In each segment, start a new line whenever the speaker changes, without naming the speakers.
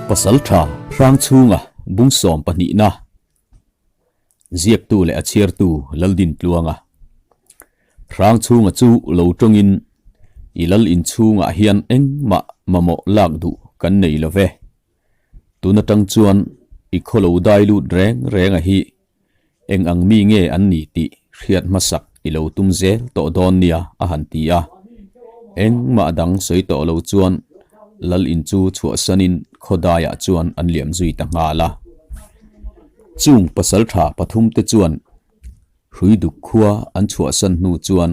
Pasaltha Hrangchhunga bung sawm pahnihna ziaktu leh a chhiartu Laldintluanga Hrangchhunga chu lo tawngin i lal inchhungah hian engmah mamawh lak duh kan nei lo ve. Tun atang chuan i khaw lo dai lut reng reng a hi eng ang mi nge an ni tih hriat hmasak i lo tum zel tawh dawn nia a han ti a. Engmah dang sawi tawh lo chuan lal in chu chhuahsanin khaw daiah chuan an liam zui ta nghal a. Chung pasaltha pathum te chuan Hruiduk khua an chhuahsan hnu chuan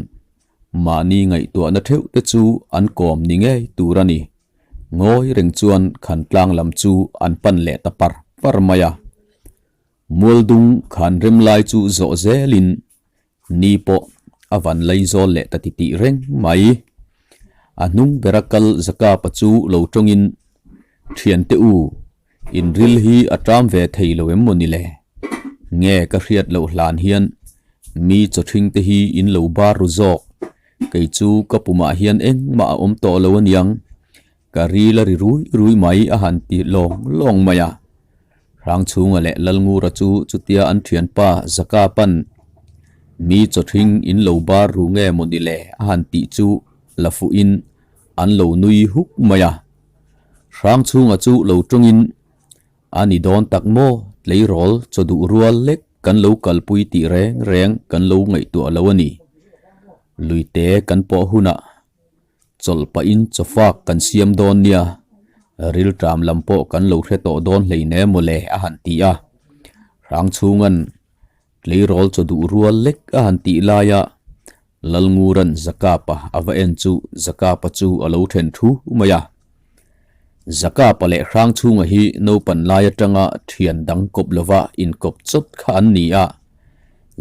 mahni ngaihtuahna theuh te chu an kawm ni ngei tur a ni. Ngawi reng chuan khan tlang lam chu an pan leh ta par par mai a. Mualdung khan rem lai chu zawh zelin ni pawh a van lei zawl leh ta titih reng mai. A hnung bera kal Zakapa chu lo tawngin, Thiante u, in ril hi a ṭam ve thei lo em maw ni le? Nge ka hriat loh hlan hian mi chawthing te hi in lo bar ru zawk. Kei chu ka pumah hian engmah a awm tawh lo aniang, ka ril a ri rui rui mai a han ti lawng lawng mai a. Hrangchhunga leh Lalngura chu chutia an thianpa Zaka pan mi chawthing in lo bar ru nge maw ni le a han tih chu la fuhin an lo nui huk mai a. Hrangchhunga chu lo tawngin A ni dawn tak maw? Tleirawl chaw duh rual lek kan lo kalpui tih reng reng kan lo ngaihtuah lo a ni. Luite kan pawh hunah chawlh pahin chaw fak kan siam dawn nia, rilṭam lam pawh kan lo hre tawh dawn hleine mawle a han ti a. Hrangchhunga'n tleirawl chaw duh rual lek a han tih laia Lalnguran Zakapa a va en chu Zakapa chu a lo then thu mai a. Zakapa leh Hrangchhunga hi naupan lai atanga thian dang kawp lova inkawp chawt kha an ni a.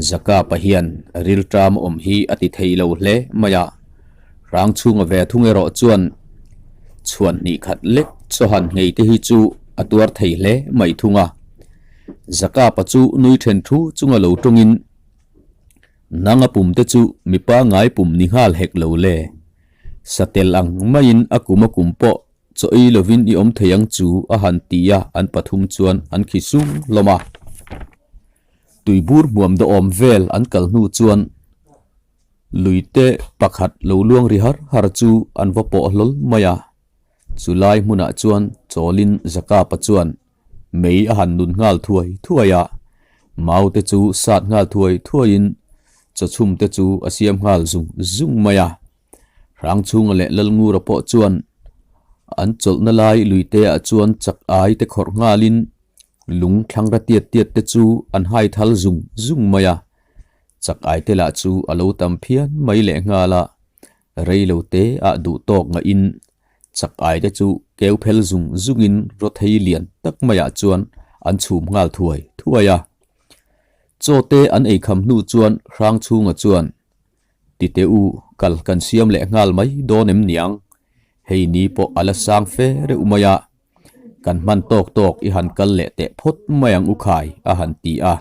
Zakapa hian rilṭam awm hi a ti thei lo hle mai a. Hrangchhunga ve thung erawh chuan chhuan hnih khat lek chawhan nghei te hi chu a tuar thei hle mai thung a. Zakapa chu nui then thu chunga lo tawngin Nanga pum te chu mipa ngai pum ni nghal hek lo le. Satel ang maiin a kum a kum pawh chaw ei lovin i awm thei ang chu a han ti a, an pathum chuan an khi sung hlawm a. Tuibur hmuam dawhawm vel an kal hnu chuan luite pakhat lo luang ri har har chu an va pawh hlawl mai a. Chu lai hmunah chuan chawlin Zakapa chuan Mei a han nun nghal thuai thuai a, mau te chu sat nghal thuai thuaiin chawchhum te chu a siam nghal zung zung mai a. Hrangchhunga leh Lalngura pawh chuan an chawlhna lai luite ah chuan chak ai te khawrh nghalin lung thlangra tiat tiat te chu an hai thal zung zung mai a. Chak ai te lah chu a lo tam phian mai leh nghal a, rei lo te ah duh tawk ngahin Chak ai te chu keu phel zung zungin rawthei lian tak maiah chuan an chhum nghal thuai thuai a. Chaw te an ei kham hnu chuan Hrangchhunga chuan, Ti teh u, kal kan siam leh nghal mai dawn em niang? Hei ni pawh a la sang fe reuh mai a, kan hman tawk tawk i han kal leh teh phawt mai ang u khai, a han ti a.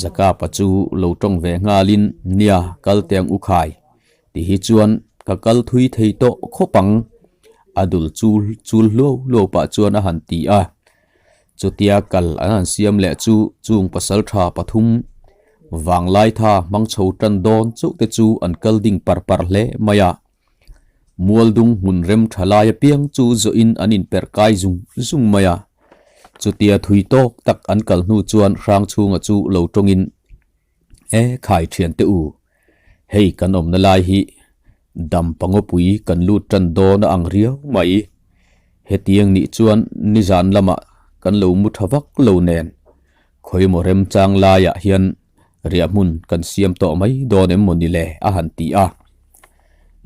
Zakapa chu lo tawng ve nghalin, Nia, kal teh ang u khai. Ti hi chuan ka kal thui thei tawh khawp ang. A dul chul chul hluau hluau pah chuan a han ti a. Chutia kal an han siam leh chu chung pasal tha pathum vanglai tha hmang chho tan dawn chauh te chu an kal ding par par hle mai a. Mualdung hmun rem tha lai apiang chu zawhin an inperh kai zung zung mai a. Chutia thui tawk tak an kal hnu chuan Hrangchhunga chu lo tawngin, E khai thian te u, hei kan awmna lai hi dam pangawpui kan lut tan dawn a ang riau mai. Hetiang nih chuan nizan lamah kan lo mu tha vak lo nen, khawimaw remchang laiah hian Riah hmun kan siam tawh mai dawn em maw ni le? a han ti a.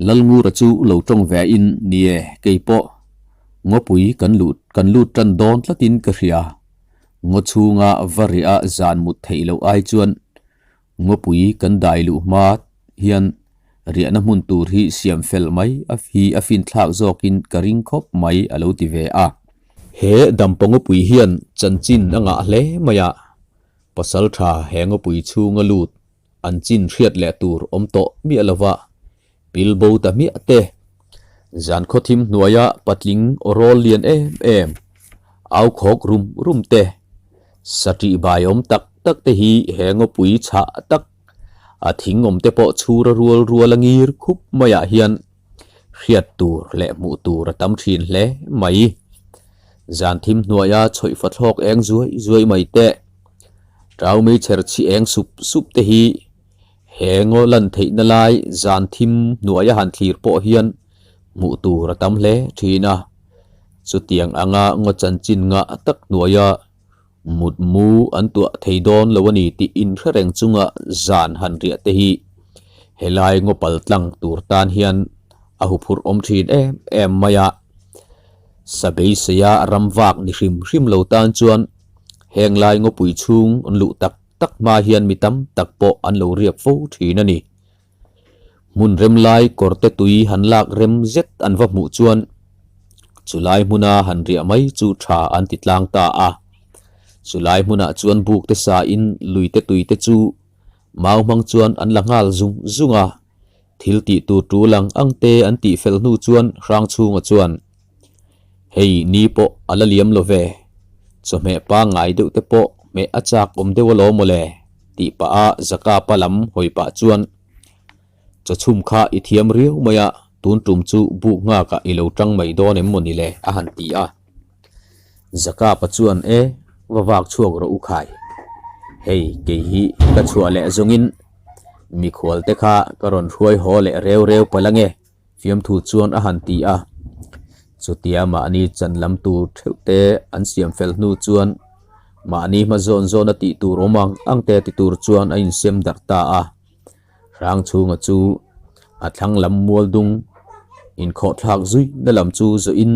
Lalngura chu lo tawng ve in, Ni e, kei pawh ngawpui kan lut kan lut tan dawn tlatin ka hria. Ngaw chhunga va riah a zan mut theih loh ai chuan ngawpui kan dai luh hma hian riahna hmun tur hi siam fel mai a hi a finthlak zawkin ka ring khawp mai a lo ti ve a. He dampa ngawpui hian chanchin a ngah hle mai a, Pasal tha he ngawpui chhunga lut an chin hriat leh tur awm tawh miah lova pil bo ta hmiah te. Zan khawthim hnuaia patling aw rawl lian em em. Au khawk rum rum te, sa ṭih bai awm tak tak te hi he ngawpui chhah tak a thing awm te pawh chhura rual rual a ngir khup maiah hian hriat tur leh hmuh tur a tam thin hle mai. Zan thim hnuaia chhawih fathlawk eng zuai zuai mai te, ṭau meichher chhi eng sup sup te hi he ngaw lan theihna lai zan thim hnuaia han thlir pawh hian hmuh tur a tam hle thin a. Chutiang anga ngaw chanchin ngah tak hnuaia mutmu an tuah thei dawn lo a ni tih inhre reng chunga zan han riah te hi helai ngaw pal tlang tur tan hian a huphurh awm thin em em mai a. Sa beiseia ram vak ni hrim hrim lo tan chuan heng lai ngawpui chhung an luh tak tak hma hian mi tam tak pawh an lo riak fo thin a ni. Hmun rem lai kawr te tui han lak rem zet an va hmuh chuan chulai hmuna han riah mai chu tha an ti tlang ta a. Chulai hmunah chuan buk te sa in lui te tui te chu mau hmang chuan an la nghal zung zung a. Thil tih tur tul ang ang te an tih fel hnu chuan Hrangchhunga chuan, Hei ni pawh a la liam lo ve, chawhmeh pangngai deuh te pawh hmeh a chak awm deuh alawm mawle. Tih pah a Zakapa lam hawi pah chuan Chawchhum kha i thiam riau mai a, tun tum chu buk nghakah i lo tang mai dawn em maw ni le? a han ti a. Zakapa chuan E, va vak chhuak rawh u khai. Hei kei hi ka chhuah leh zawngin mikhual te kha ka rawn hruai haw leh reu reu palh ange. Fiamthu chuan a han ti a, chutia mahni chan lam tur theuh te an siam fel hnu chuan mahni hma zawn zawn a tih tur awm ang ang te ti tur chuan a insem darh ta a. Hrangchhunga chu a thlang lam mual dung inkhawhthlak zui na lam chu zawhin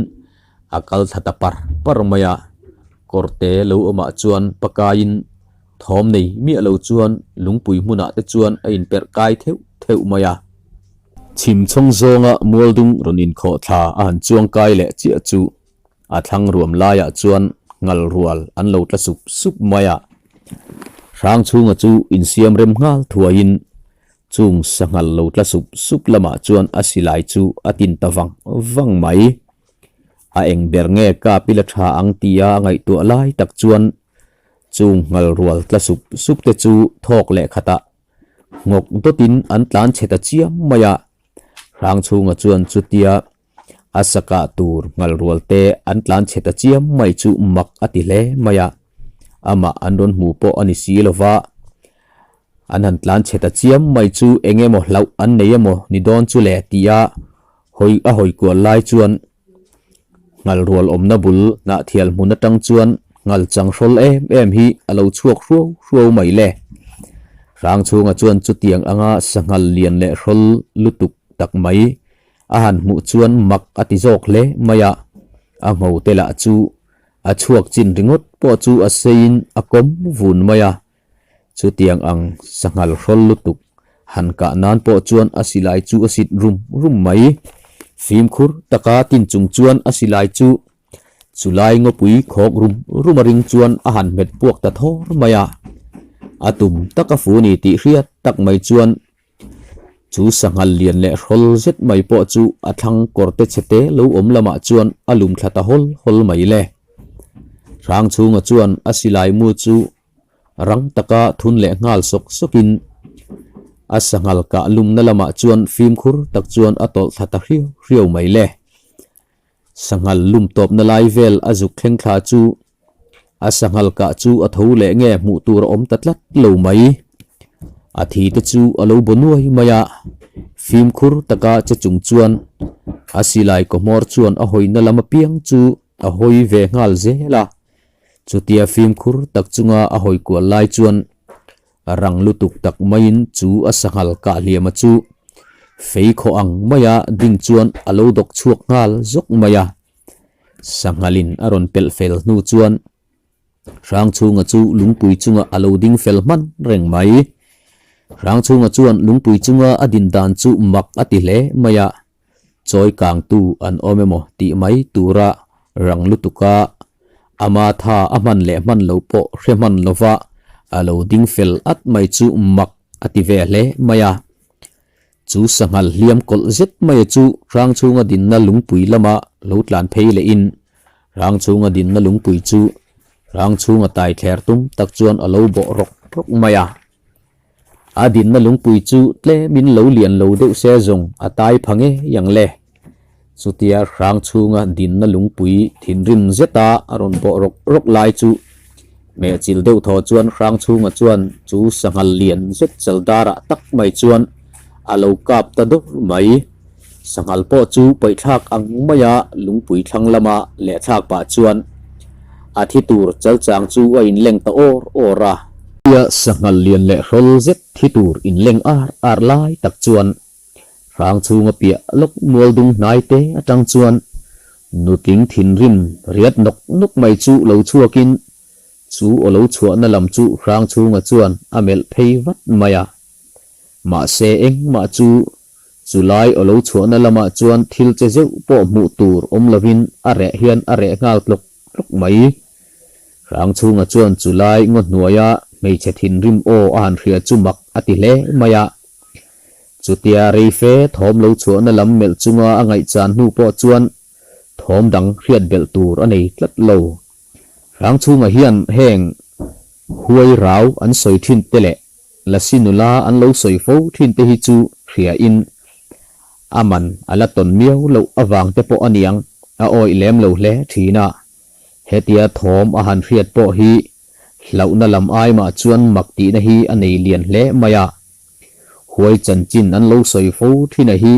a kal thla ta par par mai a, kawrte lo awmah chuan pakaiin thawm nei miah lo chuan lungpui hmunah te chuan a inperh kai theuh theuh mai a. Chhim chhawng zawnga mualdung rawn inkhawh thla a han chuang kai leh chiah chu a thlang ruam laiah chuan ngal rual an lo tla sup sup mai a. Hrangchhunga chu insiam rem nghal thuaiin chung sanghal lo tla sup sup lamah chuan a silai chu a tin ta vang vang mai. A eng ber nge kap ila tha ang tia a ngaihtuah lai tak chuan chung ngal rual tla sup sup te chu thawk leh khatah Nghawk dawtin an tlan chhe ta chiam mai a, Hrangchhunga chuan chutia a sakah tur nghal rual te an tlan chhe ta chiam mai chu mak a ti hle mai a, amah an rawn hmu pawh a ni si lo va, an han tlan chhe ta chiam mai chu eng emaw hlauh an nei emaw ni dawn chu le tia hawi a hawi kual lai chuan Nghal rual awmna bul hnahthial hmun atang chuan nghal chang hrawl em em hi a lo chhuak hruau hruau mai le. Hrangchhunga chuan chutiang anga sanghal lian leh hrawl lutuk tak mai a han hmuh chuan mak a ti zawk hle mai a, a ngho te lah chu a chhuak chin ringawt pawh chu a seiin a kawm vun mai a. Chutiang ang sanghal hrawl lutuk han kah nan pawh chuan a silai chu a sit rum rum mai. Fimkhur taka tin chung chuan a silai chu chulai ngawpui khawk rum rum a ring chuan a han hmet puak ta thawr mai a. A tum taka fu ni tih hriat tak mai chuan Chu sanghal lian leh hrawl zet mai pawh chu a thlang kawr te chhe te lo awm lamah chuan a lum thla ta hawl hawl mai le. Hrangchhunga chuan a silai mu chu rang taka thun leh nghal sawk sawkin a sanghal kah lumna lamah chuan fimkhur tak chuan a tawlh thla ta hriau hriau mai le. Sanghal lum tawpna lai vel a zuk thleng thla chu A sanghal kah chu a tho leh nge hmuh tur a awm ta tlat lo mai. A thi te chu a lo baw nuai mai a, fimkhur taka che chung chuan a silai kawhmawr chuan a hawina lam apiang chu a hawi ve nghal zel a. Chutia fimkhur tak chunga a hawi kual lai chuan rang lutuk tak maiin chu a sanghal kah hliama chu fei khawh ang maia ding chuan a lo dawk chhuak nghal zawk mai a. Sanghalin a rawn pelh fel hnu chuan Hrangchhunga chu lungpui chunga a lo ding fel hman reng mai. Hrangchhunga chuan lungpui chunga a din dan chu mak a ti hle mai a, chawi kangtu an awm emaw tih mai tura rang lutuka ama tha a hman leh hman lo pawh hre hman lova a lo ding fel at mai chu mak a ti ve hle mai a. Chu sanghal hliam kawlh zet maia chu hrang chhunga dinna lungpui lama lo tlan phei lehin Hrangchhunga dinna lungpui chu Hrangchhunga tai thler tum tak chuan a lo bawh rawk rawk mai a. A dinna lungpui chu tlemin lo lian lo deuh se zawng a tai pha ngei ang le. Chutia Hrangchhunga dinna lungpui thinrim zeta a rawn bawh rawk rawk lai chu hmehchilh deuh thaw chuan Hrangchhunga chuan chu sanghal lian zet chal darah tak mai chuan a lo kap ta dawr mai. Sanghal pawh chu paihthlak ang maia lungpui thlang lama lehthlak pah chuan a thi tur chalchang chu a inleng ta awr awr a. Tia sanghal lian leh hrawl zet thi tur inleng ar ar lai tak chuan hrang chhunga piah lawk mual dung hnai te atang chuan nutling thinrim riat nawk nawk mai chu lo chhuakin chu aw lo chhuahna lam chu hrang chhunga chuan a melh phei vat mai a. Mahse engmah chu Chulai aw lo chhuahna lamah chuan thil che zeuh pawh hmuh tur awm lovin a reh hian a reh nghal tlawk tlawk mai. Hrangchhunga chuan chulai ngaw hnuaia hmeichhe thinrim aw a han hria chu mak a ti hle mai a. Chutia reife thawm lo chhuahna lam melh chunga a ngaihchan hnu pawh chuan thawm dang hriat belh tur a nei tlat lo. Hrangchhunga hian heng huai rau an sawi thin te leh Lasi nula an lo sawi fo thin te hi chu hria in a man a la tawn miau loh avang te pawh a niang a awih lem lo hle thin a. Hetia thawm a han hriat pawh hi hlauhna lam ai mah chuan mak tihna hi a nei lian hle mai a. Huai chanchin an lo sawi fo thin a hi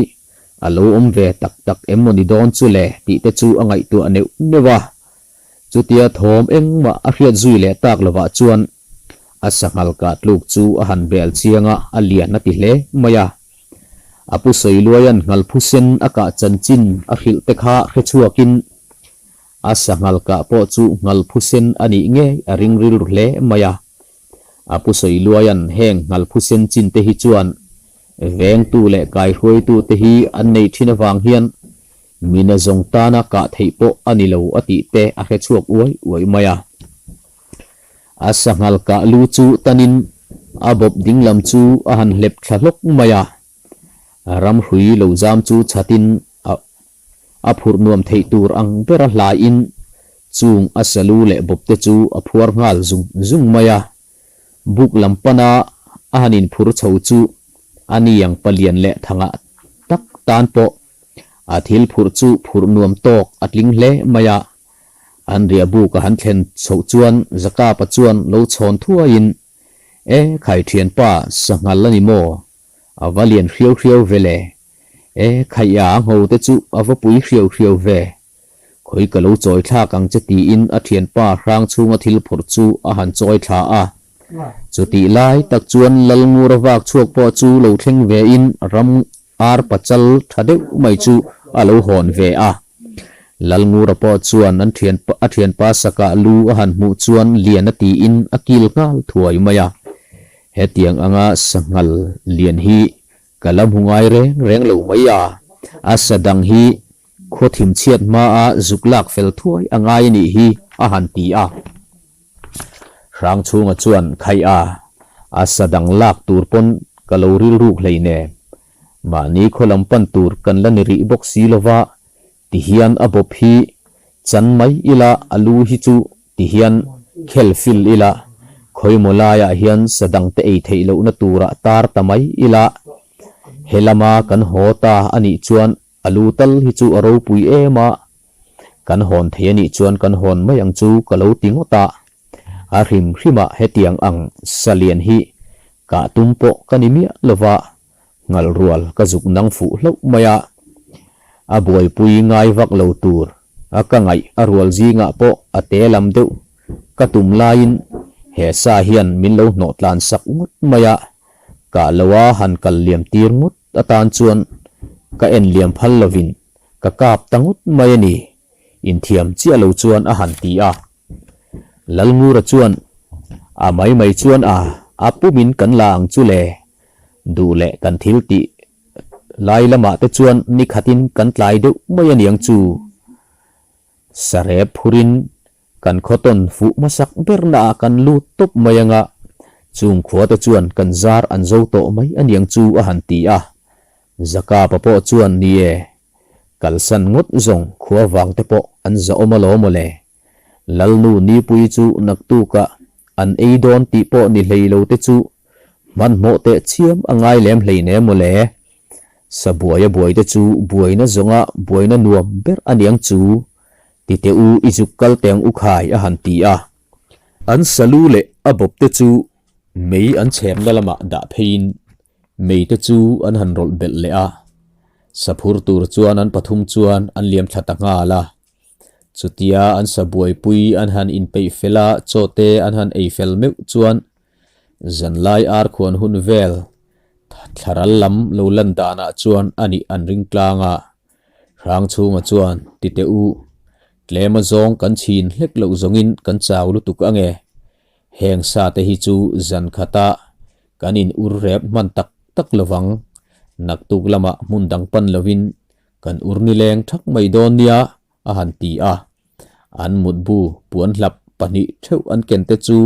a lo awm ve tak tak em maw ni dawn chu le tih te chu a ngaihtuah neuh neuh a. Chutia thawm engmah a hriat zui leh tak lovah chuan a sanghal kah tluk chu a han bel chiang a, a lian a ti hle mai a. A pu Sawiluaia'n nghalphusen a kah chanchin a hrilh te kha hre chhuakin a sanghal kah pawh chu nghalphusen a nih ngei a ring rilru hle mai a. A pu Sawiluaia'n heng nghalphusen chin te hi chuan vengtu leh kaihruaitu te hi an nei thin avang hian Mina zawng tana kah theih pawh a ni lo a tih te a hre chhuak uai uai mai a. A sanghal kah lu chu tanin a bawp ding lam chu a han hlep thla hlawk mai a. Ramhrui lo zam chu chhatin a a phurh nuam theih tur ang bera hlaiin chung a salu leh bawp te chu a phuar nghal zung zung mai a. Buk lam pana a han inphur chho chu a niang palian leh thangah tak tan pawh A thil phurh chu phurh nuam tawk a tling hle mai a, an riah buk a han thlen chhoh chuan Zakapa chuan lo chhawn thuaiin, E khai thianpa, sanghal a ni maw? A va lian hriau hriau ve le. E khaih a ngho te chu a va pui hriau hriau ve. Khawi ka lo chawi thlak ang che tiin a thianpa hrang chhunga thil phurh chu a han chawi thla a. Chutih lai tak chuan Lalngura vak chhuak pawh chu lo thleng vein ram Ar pachal tha deuh mai chu a lo hawn ve a. Lalngura pawh chuan an thian a thianpa sakah lu a han hmuh chuan lian a tiin a kil nghal thuai mai a. Hetiang anga sanghal lian hi ka la hmu ngai reng reng lo mai a, a sa dang hi khaw thim chhiat hmaa zuk lak fel thuai a ngai a nih hi a han ti a. Hrangchhunga chuan khaih a, a sa dang lak tur pawn ka lo rilruk hleinem. Mahni khaw lam pan tur kan la ni rih bawk si lova, tihian a bawp hi chan mai ila a lu hi chu tihian khel fil ila, khawimaw laiah hian sa dang te ei theih lohna turah tar ta mai ila, he lama kan haw ta a nih chuan A lu tal hi chu a ropui em a, kan hawn thei a nih chuan kan hawn mai ang chu ka lo ti ngawt a. A hrim hrimah hetiang ang salian hi kah tum pawh ka ni miah lo va, ngalh rual ka zuk nang fuh hlauh mai a. A buaipui ngai vak lo tur a ka ngaih a rual zingah pawh a te lam deuh ka tum laiin he sa hian min lo hnawh tlan sak ngawt mai a, kah loa han kal liam tir ngawt Atan chuan ka en liam phal lovin ka kap ta ngawt mai a ni, inthiam chiah lo chuan a han ti a. Lalngura chuan, A mai mai chuan a, a pumin kan la ang chu le, duh leh kan thil tih lai lamah te chuan ni khatin kan tlai deuh mai a niang chu. Sarep phurin Kan khawtawn fuh hmasak bernaah kan lut tawp mai anga, chung khuate chuan kan zar an zo tawh mai a niang chu a han ti a. Zakapa pawh chuan ni e. Kalsan ngawt zawng khua vang te pawh an zahawm alawm maw le. Lalnu Nipui chu naktukah an ei dawn tih pawh ni hlei lo te chu hmanhmawh teh chiam a ngai lem hlei ne maw le. Sabuaia buai te chu buaina zawnga buaina nuam ber a niang chu. Ti teh u i zuk kal teng u khai a han ti a. An salu leh a bawp te chu mei an chhemna lamah dah pheiin mei te chu an han rawlh belh leh a. Saphur tur chuan an pathum chuan an liam thla ta nghal a. Chutia an sa buaipui an han inpeih fel a, chaw te an han ei fel meuh chuan zanlai ar khuan hun vel thlaral lam lo lan danah chuan a nih an ring tlang a. Hrangchhunga chuan, Ti teh u, tlema zawng kan chhin hlek loh zawngin kan chau lutuk ange. Heng sa te hi chu zan khata kan in ur rep hman tak tak lovang. Naktuk lamah hmun dang pan lovin kan ur nileng thak mai dawn nia, a han ti a. An mutbu puan hlap pahnih theuh an ken te chu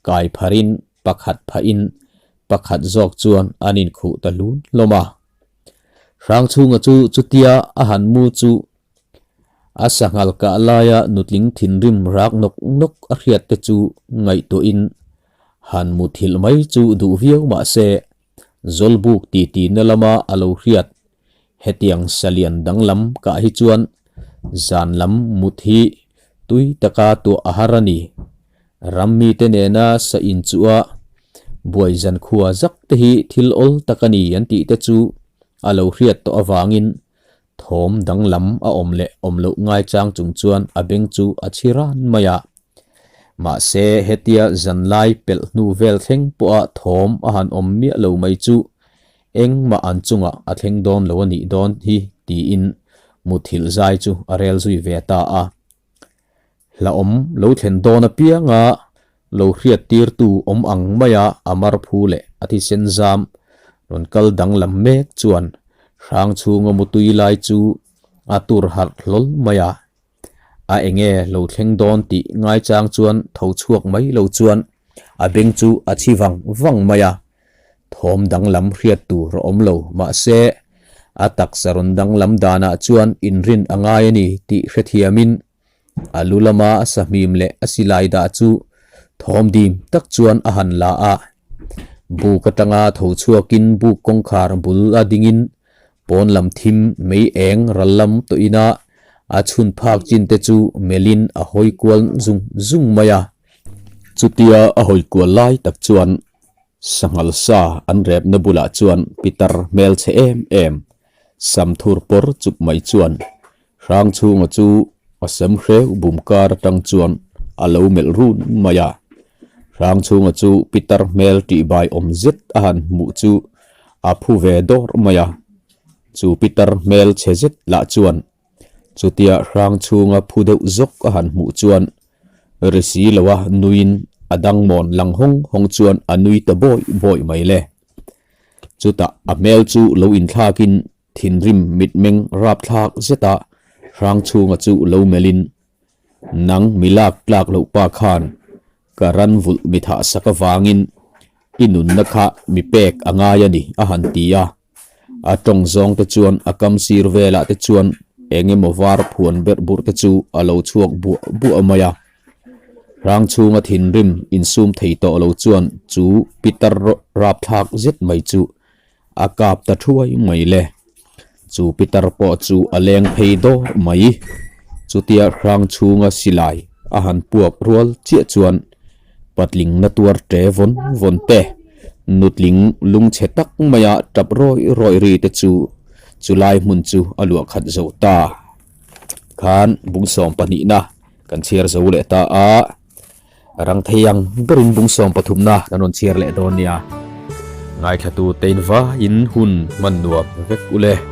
kai pharin pakhat phahin pakhat zawk chuan an inkhuh ta hlun hlawm a. Hrangchhunga chu chutia a han mu chu a sanghal kah laia nutling thinrim rak nawk nawk a hriat te chu ngaihtuahin han muthilh mai chu duh viau mah se Zawlbuk titi na lama a lo hriat hetiang salian danglam kah hi chuan zan lam mut hi tui taka tuah a har a ni. Ram mite nena sa inchuh a buai zan khua zak te hi thil awl tak a ni an tih te chu a lo hriat tawh avangin thawm danglam a awm leh awm loh ngaichang chung chuan a beng chu a chhi ran mai a. Mahse hetia zanlai pelh hnu vel thleng pawha thawm a han awm miah lo mai chu engmah an chungah a thleng dawn lo a nih dawn hi tiin muthilh zai chu a rel zui ve ta a. Hlauhawm lo thlen dawn apianga lo hriattirtu awm ang maia a mar phu leh a thisen zam rawn kal danglam mek chuan hrang chhunga mutui lai chu a tur harh hlawl mai a. A enge lo thleng dawn tih ngaichang chuan tho chhuak mai lo chuan a beng chu a chhi vang vang mai a. Thawm danglam hriat tur a awm lo mahse a taksa rawn danglam danah chuan inrin a ngai a ni tih hrethiamin A lu lama a sahmim leh a silai dah chu thawm dim tak chuan a han la a. Buk atanga tho chhuakin buk kawngkhar bul a dingin pawn lam thim mei eng ral lam tawh ina a chhun phak chin te chu melhin a hawi kual zung zung mai a. Chutia a hawi kual lai tak chuan Sanghal sa an repna bulah chuan pitar hmelchhe em em Samthur pawr chup mai chuan Hrangchhunga chu a sem hreu bum kar atang chuan a lo melh run mai a. Hrangchhunga chu pitar hmel tihbai awm zet a han hmuh chu a phu ve dawr mai a. Chu pitar hmel chhe zet lah chuan chutia Hrangchhunga phu deuh zawk a han hmuh chuan ri si loa nuiin a dangmawn lang hawng hawng chuan a nui ta bawi bawi mai le. Chutah a hmel chu lo inthlakin thinrim mitmeng rapthlak zeta Hrangchhunga chu lo melhin, Nang mi lak tlak loh pa khan ka ran vulh mi thah sak avangin i nunna kha mi pek a ngai a ni a han ti a. A tawng zawng te chuan a kam sir velah te chuan eng emaw var phuan berh burh te chu a lo chhuak buah buah mai a. Rang chhunga thinrim insum thei tawh lo chuan chu pitar rapthlak zet mai chu a kap ta thuai mai le. Chu pitar pawh chu a leng phei dawr mai. Chutia hrang chhunga silai a han puak rual chiah chuan patling na tuar ṭe vawn vawn te, nutling lungchhe tak maia ṭap rawi rawi ri te chu chulai hmun chu a luah khat zo ta. Khan bungsawm pahnihna kan chhiar zo leh ta a, rang thei ang berin bungsawm pathumna kan rawn chhiar leh dawn nia. Ngaithla tu tein vaiin hun hman nuam vek u le.